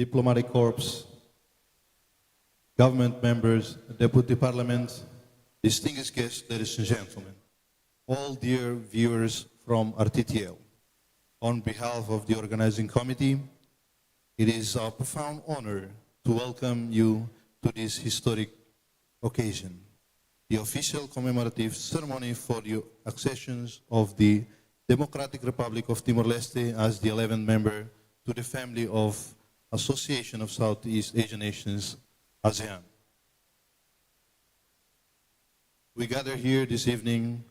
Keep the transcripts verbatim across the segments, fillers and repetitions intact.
diplomatic corps, government members, deputy parliament, distinguished guests, ladies and gentlemen, all dear viewers from R T T L. On behalf of the organizing committee, it is our profound honor to welcome you to this historic occasion, the official commemorative ceremony for the accessions of the Democratic Republic of Timor-Leste as the eleventh member to the family of Association of Southeast Asian Nations, ASEAN. We gather here this evening,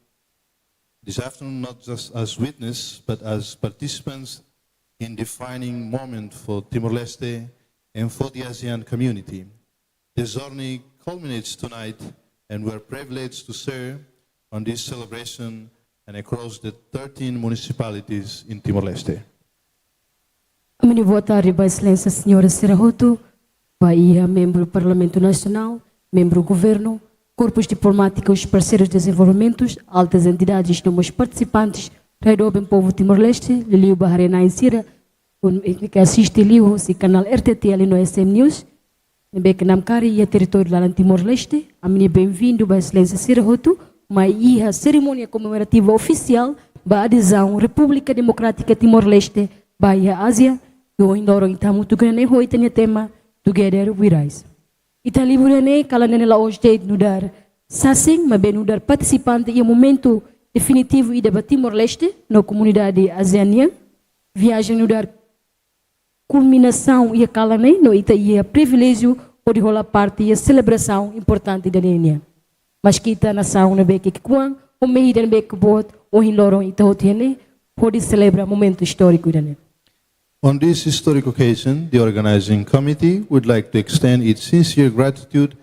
this afternoon, not just as witness, but as participants in defining moment for Timor-Leste and for the ASEAN community. The journey culminates tonight, and we're privileged to share on this celebration and across the thirteen municipalities in Timor-Leste. Ami-nia boa tarde ba Exelénsia Señora sira hotu, ba iha membru Parlamentu Nasionál, membru Governu, korpus diplomátikus, parseirus dezenvolvimentu, altas entidades no mós partisipantes, rai doben povu Timor-Leste, liuliu ba haree-na'in sira, un, ke asiste liuhusi kanál R T T L no S M News, ne'ebé ke namkari iha territóriu laran Timor-Leste, ami-nia benvindu ba Exelénsia sira hotu, mai iha serimónia komemorativa ofisiál ba adezaun Repúblika Demokrátika Timor-Leste ba iha ASEAN, i ohin loron ita hamutuk iha ne'e ho ita-nia tema Together We Rise. Ita halibur iha ne'e, kalan ne'e la'ós de'it nu'udar sasin, maibé nu'udar partisipante iha momentu definitivu ida ba Timor-Leste no komunidade ASEAN nian. Viajen nu'udar kulminasaun iha kalan ne'e, no ita iha priviléjiu hodi hola parte iha selebrasaun importante ida-ne'e nian. Maski ita nasaun ne'ebé ke ki'ikoan, ho mehi ida ne'ebé ke boot, ohin loron ita hotu iha ne'e, hodi selebra momentu istóriku ida-ne'e. On this historic occasion, the organizing committee would like to extend its sincere gratitude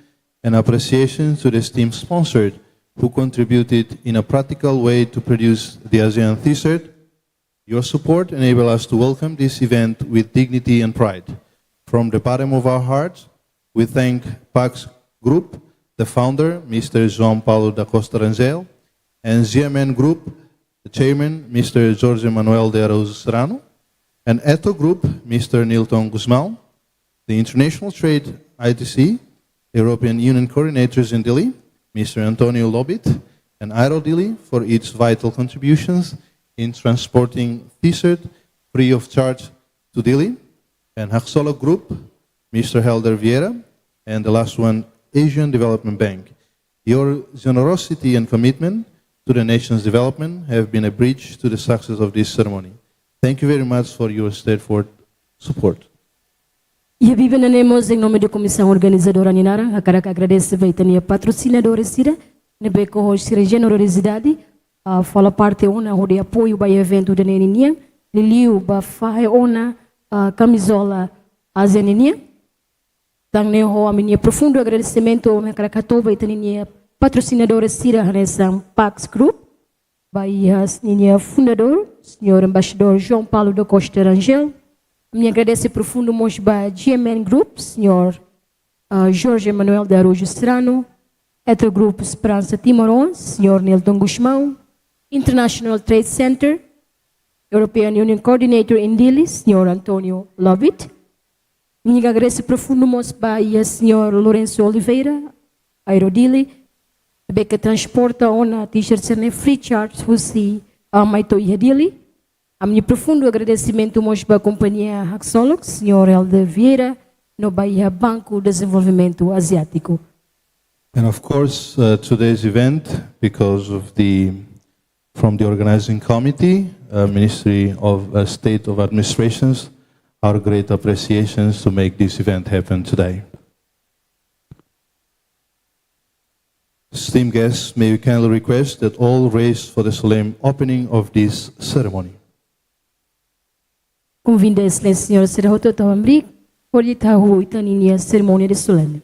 and appreciation to the esteemed sponsors who contributed in a practical way to produce the ASEAN T-shirt. Your support enable us to welcome this event with dignity and pride. From the bottom of our hearts, we thank Pax Group, the founder, Mister João Paulo da Costa Rangel, and G M N Group, the chairman, Mister Jorge Manuel de Araújo Serrano, and Eto Group, Mister Nilton Gusmão, the International Trade, I T C, European Union coordinators in Delhi, Mister Antonio Lobit, and Aero Delhi for its vital contributions in transporting T-shirt free of charge to Delhi, and Haksolok Group, Mister Helder Vieira, and the last one, Asian Development Bank. Your generosity and commitment to the nation's development have been a bridge to the success of this ceremony. Thank you very much for your steadfast support. Iha biban ne'e mós, em nome da comissão organizadora nia naran, hakarak agradese ba ita-nia patrocinadores sira, ne'ebé ke ho sira-nia jenerosidade, ah, fala parte ona hodi apoiu ba eventu ida-ne'e nian, liuliu ba fahe ona, ah, kamizola ASEAN nian. Tan ne'e ho ami-nia profundu agradesimentu, ami hakarak hato'o ba ita-nia patrocinadores sira hanesan Pax Group, ba iha ninia fundadór, Señór Embaixadór João Paulo da Costa Rangel. Ami agradese profundu mós ba G M N Group, Señór, ah, Jorge Manuel de Araújo Serrano, Eto Group Esperança Timor-Oan, Señór Nilton Gusmão, International Trade Center, European Union Coordinator in Dili, Señór António Lobit. Ami agradese profundu mós ba iha Señór Lourenço Oliveira, Aero Dili, ne'ebé ke transporta ona T-shirt sira-ne'e free charge husi, ah, mai to'o iha Dili. Ami-nia profundu agradesimentu mós ba kompañia Haksolok, Señór Helder Vieira, no ba iha Banku Dezenvolvimentu Aziátiku. And of course, uh, today's event, because of the, from the organizing committee, uh, Ministry of, uh, State of Administrations, our great appreciations to make this event happen today. Esteemed guests, may we kindly request that all rise for the solemn opening of this ceremony. Konvida Exelénsia Señora sira hotu atu hamriik, hodi ita hahú ita-nia serimónia de solene.